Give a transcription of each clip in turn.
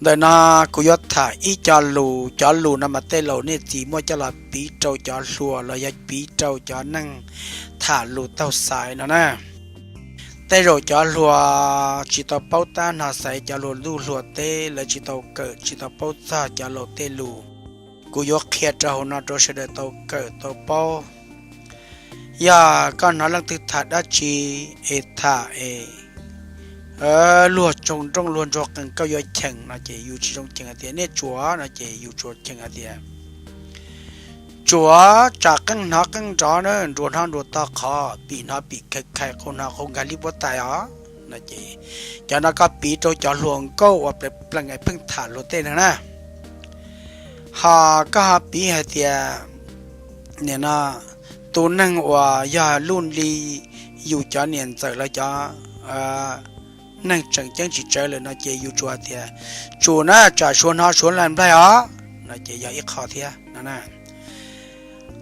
Ntawm no kuv yuav tham ib co lus, cov lus no mas tej laus nej txiv muab coj los piv rau cov hluas los yog piv rau cov neeg tham lus taug xaiv no na. Tej zaum cov hluas tsis tau paub tab hnov xaiv cov hluas ntuj hluas teb, lawv tsis tau kawm tsis tau paub txog cov laus tej lus. Kuv yuav qhia rau hauv no rau sawv daws tau kawm tau paub. Yog koj hnov leej twg tham dab tsi es tham es luag tsoo nrooj luag ntsuag qees koj yuav cheem no ces yus tsis zoo cheem hais tias nej tsuav no ces yus tsuas cheem hais tias tsuav tsam qeej hnov qeej nrov na, nruas hnov nruas tog qhov, pim hnov pim khais khais, qaug hnov qaug nkag li puab tais os no ces cov no koj piv rau cov hluas nkauj uas plees plees es pheej tham luag tej neeg na. Ho koj ho piv hais tias nim no tus neeg uas yog luj li yus cov niam ntxawm lawv cov neeg tseem ceeb tsis tsawv lawm no ces yus tsuas hais tias tsum na tsam suav hnov suav nplaig os no ces yog ib qho thiab no na.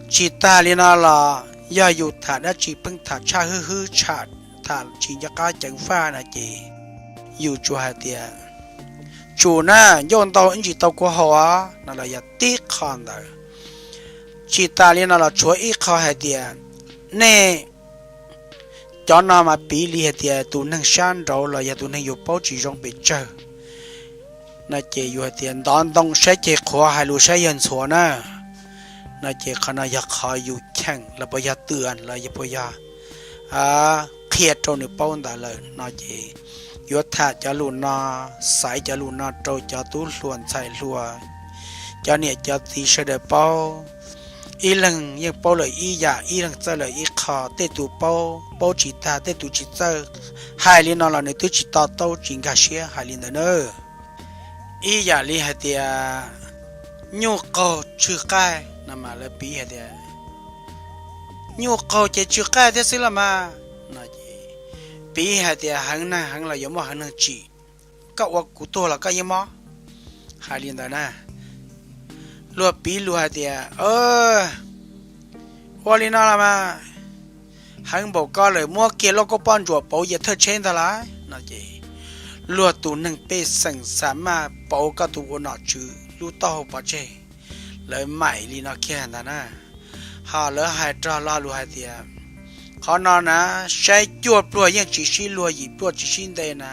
Tsis tas li no los yog yus tham dab tsi pheej tham tshaj hwb hwb tsham tham tsis nco qab ceev faj no ces yus tsuas hais tias tsum na ncauj ntau ib ntsis tau kua haus os no los yog tib qho ntawd. Tsis tas li no los tshuav ib qho hais tias nej cov no mas piv li hais tias tus neeg sab nraud los yog tus neeg yus paub tsis zoo pes tsawg no ces yus hais tias ntov ntoo saib ceg qhuav hais lus saib yawg ntxhuav na no ces qhov no yog qhov yus cheem los puas yog twm los yog puas yog qhia rau nws paub ntawd lawm no ces yuav tham cov lus no, xaiv cov lus no rau cov tub hluas ntxhais hluas, cov niam cov txiv sawv daws paub. Ib leeg yeej paub lawm ib yam, ib leeg txawj lawm ib qho, tej tus paub paub tsis tag, tej tus tsis txawj. Hais li no los nws twb tsis to taub tsis nkag siab hais li ntawd na. Ib yam li hais tias nyuj qaug tsw qaij no mas lawv piv hais tias nyuj qaug ces tsw qaij thiab xwb los mas no ces piv hais tias heev neeg heev los yuav muaj heev neeg tsim, koj ua kuv tuag los koj yeej mob. Hais li ntawd na, luag piv lus hais tias ua li no los mas heev npaum ko lawm muab kiag lub koj poj ntsuam pauv yias thawj tsheb ntag lauj no ces luag tus neeg pej xeem xa maj pauv koj tus ua nom tswv lub taub hau pov tseg. Lawv maim li no kiag ntag na. Ho lawv hais rog lo lus hais tias qhov no na, saib cuaj pluag yeej tsis sib luag, yim pluag tsis sib nte na.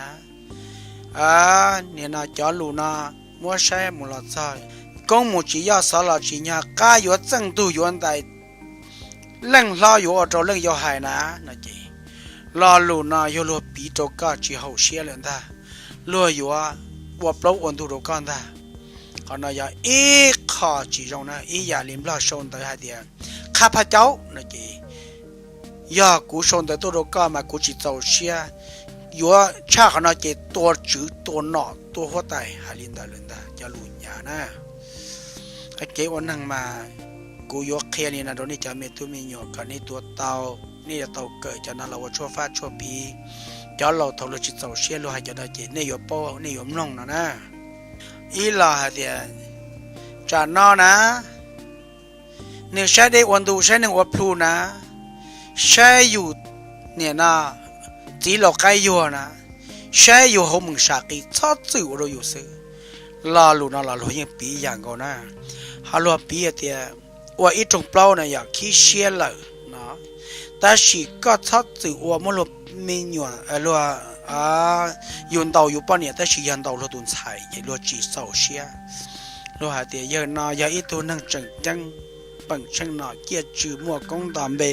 Nim no cov lus no muab saib mus los txog koob mus tsis yoj xov los tsis nyog, qab yuav txeej ntug yuav ntais, leej hlob yuav ua rau leej yau hais na no ces lo lus no yog luag piv rau koj tsis haum siab lawm ntag, luag yuav ua plaub ua ntug rau koj ntag. Qhov no yog ib qho tsis zoo na, ib yam li nplog sau ntawv hais tias qha pha caub no ces yog kuv sau ntawv tuaj rau koj mas kuv tsis txaus siab, yuav tshaj qhov no ces tua tswv tua nom tua huab tais, hais li ntawd lawm ntag cov lus hnyav na. Kev ua neeg mas kuv yuav qhia li no rau nej cov me tub me nyuam kom nej tuav tau, nej yuav tau kawm cov no los ua tshuaj faj tshuaj phiv. Cov laus thaum luag tsis txaus siab luag hais cov no ces nej yuav paub nej yuav mloog no na. Ib los hais tias tsam no na, nws saib dej ua ntu saib neeg ua plhu na, saib yus nim no txiv laus qaib yuag na, saib yus hauv mees sam qis txhob txwm ua rau yus xwb. Lo lus no los luag yeej piv yam nkaus na. Ho luag piv hais tias ua ib rooj plaub na yog khib siab lawm no, tab sis koj txhob txwm ua muab luag me nyuam, luag, yus ntaus yus poj niam tab sis yog ntaus luag tus ntxhais ces luag tsis txaus siab. Luag hais tias yawg no yog ib tug neeg tseem ceeb, peem tsheej nom ciaj tswv muaj koob nto npe.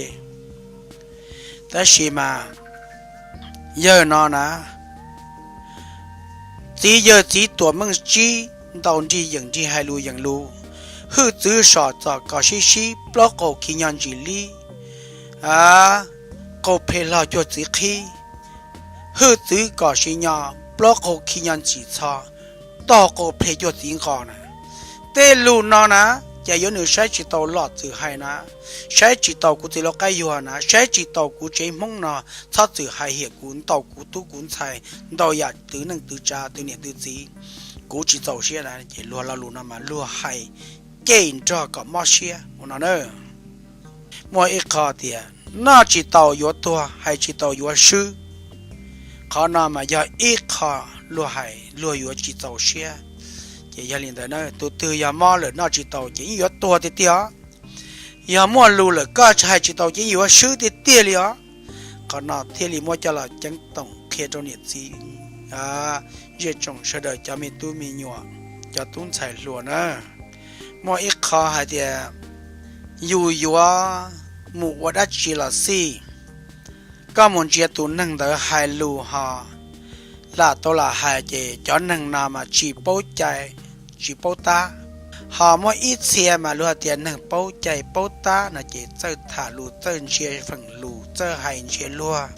Tab sis mas yawg no na, txiv yawg txiv tuam meej tsib, ntaus nrig yeem nrig hais lus yeem lus, hwj txwv som txom kos sib sib, plaub qau khi nyo ntsim lib, qau phe hlo cuag txiv qhib, hwj txwv kom sib nyo, plaub qau khi nyo ntsim txho, taug qau phe cuag txiv nqos na. Tej lus no na, ces yuav nws saib tsis taus los txwm hais na, saib tsis taus kuv txiv laus qaib yuag na, saib tsis taus kuv tsev Hmoob no, txhob txwm hais hiam kuv, ntaus kuv tub kuv ntxhais, ntaus yam twv neej twv tsav twv niam twv txiv, kuv tsis txaus siab na. Ces luag lo lus no mas luag hais cem nrog kom mob siab ua no na. Muaj ib qho tias noj tsis taus yuav tuag, hais tsis taus yuav swb. Qhov no mas yog ib qho luag hais luag yuav tsis txaus siab. Ces yog li ntawd na, tus twg yog mob lawm noj tsis tau ces yeej yuav tuag tiag tiag os. Yog muaj lus lawm koj hais tsis tau ces yeej yuav swb tiag tiag li os. Qhov no thiaj li muab coj los ceeb toom qhia rau niam txiv, zej tsoom sawv daws cov me tub me nyuam, cov tub ntxhais hluas na. Muaj ib qho hais tias yus yuav mus ua dab tsi los xij, koj mus ntsia tus neeg ntawd hais lus ho lam tau lam hais ces cov neeg no mas tsis paub cai, tsis paub tab. Ho muaj ib txhia mas luag hais tias neeg paub cai paub tab no ces txawj tham lus, txawj ntsia feem lus, txawj hais ntsia luag.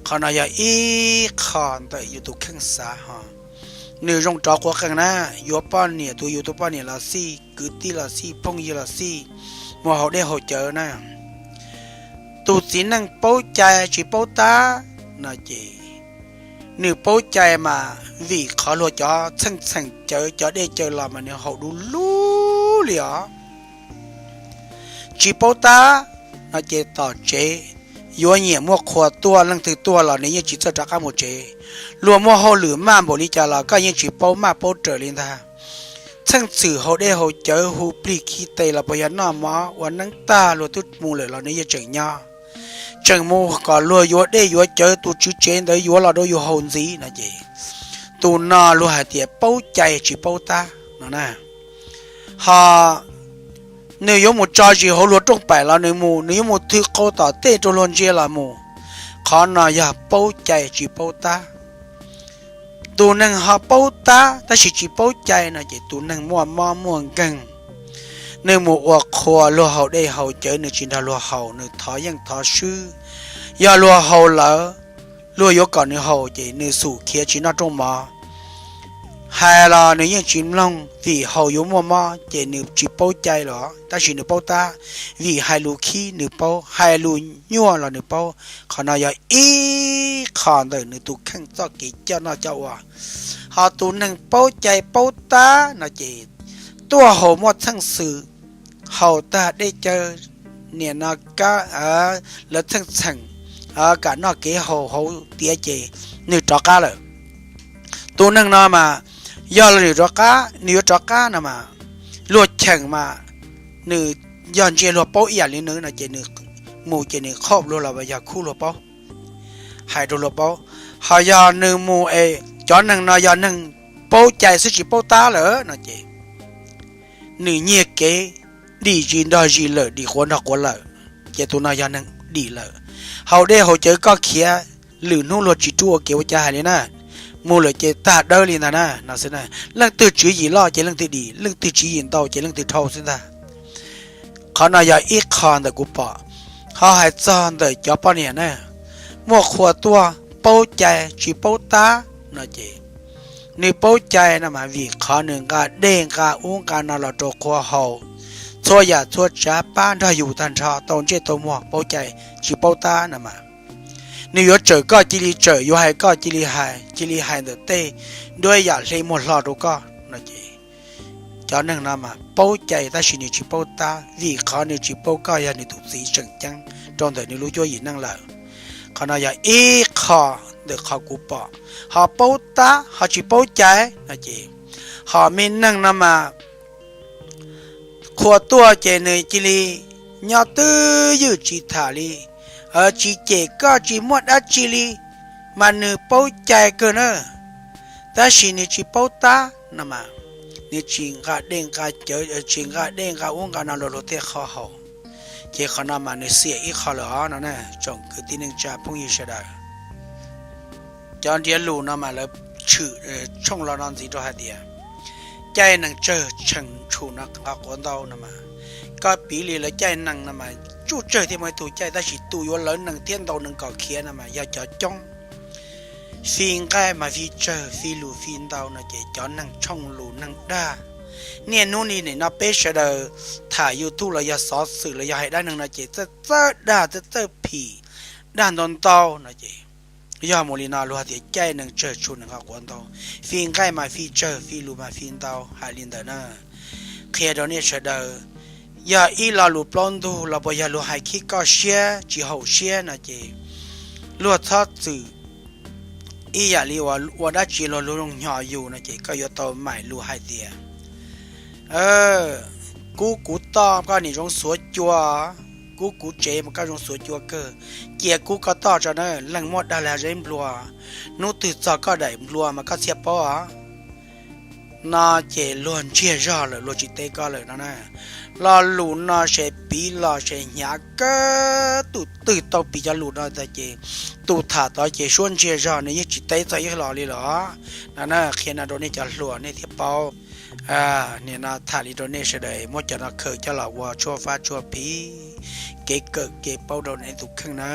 Qhov no yog ib qho ntawm yus tus kheej xav ho. Nws zoo rov quav qees na, yuav poj niam, tus yus tus poj niam los xij, kwv tij los xij, phooj ywg los xij, mus haus dej haus cawv na. Tus txiv neej paub cai tsis paub tab no ces nws paub cai mas vim qhov luag cov txheej txheem cawv, cov dej cawv los mas nws haus du lug li os. Tsis paub tab no ces tom tsev yuav nyiam muaj qhua tuaj, leej twg tuaj los nws yeej tsis txawj rov qab mus tsev. Luag muaj hauj lwm maj npaum li cas los koj yeej tsis paub maj paub raws li ntag. Txheej txwm haus dej haus cawv, hu plig khi tes los puas yog noj mov ua neeb tag luag twb mus lawm los nws yeej tseem nyob, tseem mus kom luag yuav dej yuav cawv, tus tswv tsev ntawd yuav los rau yus haus ntxiv no ces tus no luag hais tias paub cai tsis paub tab no na. Ho nws yuav mus tso zis hauv luag rooj paim los nws mus, nws yuav mus thw qau tom tej rau luag ntsia los mus. Qhov no yog paub cai tsis paub tab. Tus neeg ho paub tab tab sis tsis paub cai no ces tus neeg muaj mob muaj nkeeg. Nws mus ua qhua, luag haus dej haus cawv nws tsis nrog luag haus, nws thov yeej thov swb. Yog luag haus lawm, luag yuav kom nws haus ces nws xum khiav tsis noj rooj mov. Hais los nws yeej tsis mloog, vim haus yuav muaj mob ces nws tsis paub cai los tab sis nws paub tab. Vim hais lus khib nws paub, hais lus nyuaj los nws paub. Qhov no yog ib qho ntawm nws tus kheej txoj kev coj noj coj ua. Ho tus neeg paub cai paub tab no ces tuaj haus muaj txheej xwm, haus tag dej cawv, niam no kab, lawv txheej txheem, kam noj kev haus hauv tiav ces nws rov qab lawm. Tus neeg no mas yog nws rov qab, nws yuav rov qab no mas luag cheem mas nws yog ntsia luag paub ib yam li nws no ces nws mus ces nws qhauj luag los yog khub luag paub, hais rau luag paub. Ho yog nws mus es cov neeg no yog neeg paub cai xwb tsis paub tab lawm no ces nws nyiag kev, dim zis nrog zis lawm, dim quav nrog quav lawm, ces tus no yog neeg dim lawm. Haus dej haus cawv koj khiav, lwm hnub luag tsis rub ua kev ua cai hais li na, mus lawm ces tag dawb li ntag na no xwb na. Leej twg tswv yim loj ces leej twg dim, leej twg tswv yim ntau ces leej twg dhau xwb ntag. Qhov no yog ib qho ntawm kuv pom. Ho hais txog ntawm cov poj niam na, muaj qhua tuaj paub cai tsis paub tab no ces nws paub cai no mas vim qhov nws nqa dej nqa ub nqa no los rau qhua haus, txhua yam txhua tsav pab nrog yus tag nrho tau ntsej tau muag, paub cai tsis paub tab no mas nws yuav tsawm koj cia li tsawm, yuav hais koj cia li hais, cia li hais ntawm tej nruab yam hle muag hlo rau koj no ces cov neeg no mas paub cai tab sis nws tsis paub tab, vim qhov nws tsis paub koj yog nws tus txiv tseem ceeb rau ntawm nws lub cuab yim neej lawm. Qhov no yog ib qho ntawm qhov kuv pom. Ho paub tab ho tsis paub cai no ces, ho me neeg no mas qhua tuaj ces nws cia li nyob twj ywm tsis tham li, tsis cem koj tsis muaj dab tsi li, mas nws paub cai kawg na. Tab sis nws tsis paub tab no mas nws tsis nqa dej nqa cawv, tsis nqa dej nqa ub nqa no los luag tej qhov haus, ces qhov no mas nws xiam ib qho lawm os no na, tsoom kwv tij neej tsa phooj ywg sawv daws. Cov ntiav lus no mas lawv tshwm tshooj los no ntxiv rau hais tias caij nees tsawg tshee tshum nees nqa quav ntau no mas, koj piv li lawv caij nees no mas tsuj tsawg thiaj muaj ib tug caij, tab sis tus yuav lawv nees thiab ntau nees kom khiav no mas yog cov coob. Fi nqaij mas fi tsawg, fi lus fi ntau no ces cov neeg tshooj lus neeg dag. Niaj hnub ni nim no peb sawv daws tham YouTube los yog xov xwm los yog hais dab neeg no ces txawj txawj dag, txawj txawj phim, dag ntau ntau no ces yog mus li no luag tias caij nees tsawg tshum nees nqa quav ntau, fi nqaij mas fi tsawg, fi lus mas fi ntau hais li ntawd na. Qhia rau nej sawv daws, yog ib lo lus plaub ntug los puas yog lus hais khib koj siab tsis haum siab no ces luag txhob txwm ib yam li ua dab tsi luag lub zoo hnyo yus no ces koj yuav tau maim lus hais tias Kub kuv toj koj niam zoo xuav cua, kub kuv tsev mas koj zoo xuav cua kawg. Cia kub koj toj tso na, leej muab dag lag zeb nplua, hnub twg txog koj daim nplua mas koj thiaj paub os. No ces luag ntsiag zog lawm, luag tsis teb koj lawm no na. Lo lus no se piv los se hnyav kawg, tus twg tau piv cov lus no tas ces tus tham tod ces suab ntsiag zog, nws yeej tsis teb txog ib los li los no na. Qhia no rau nej cov hluas nej thiaj paub. Nim no tham li rau nej sawv daws muab cov no khaws coj los ua tshuaj fab tshuaj phiv, kev kawm kev paub rau nej tus kheej na.